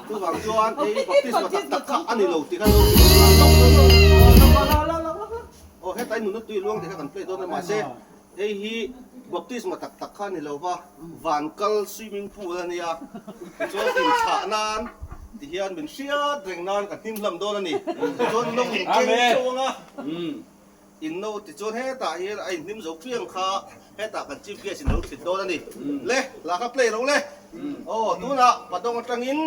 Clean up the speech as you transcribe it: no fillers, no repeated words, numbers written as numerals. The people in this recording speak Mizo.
Chuvang chuan hei baptisma tak tak kha a ni lo tih kha lo Aw hetlai nunna tui luang tih kha kan play dawn a mahse hei hi baptisma tak tak kha a ni lo va, van kal swimming pool a nia tichuan inthlah nan tihian min hriat reng nan ka hnim hlam dawn a ni. Tichuan no in keng teuh ang a. In no tichuan hetah hian a inhlim zo piang kha hetah kan chief guest in lo thlit dawn a ni. Le, hla kha play ro le. Aw, tunah Padawng atangin.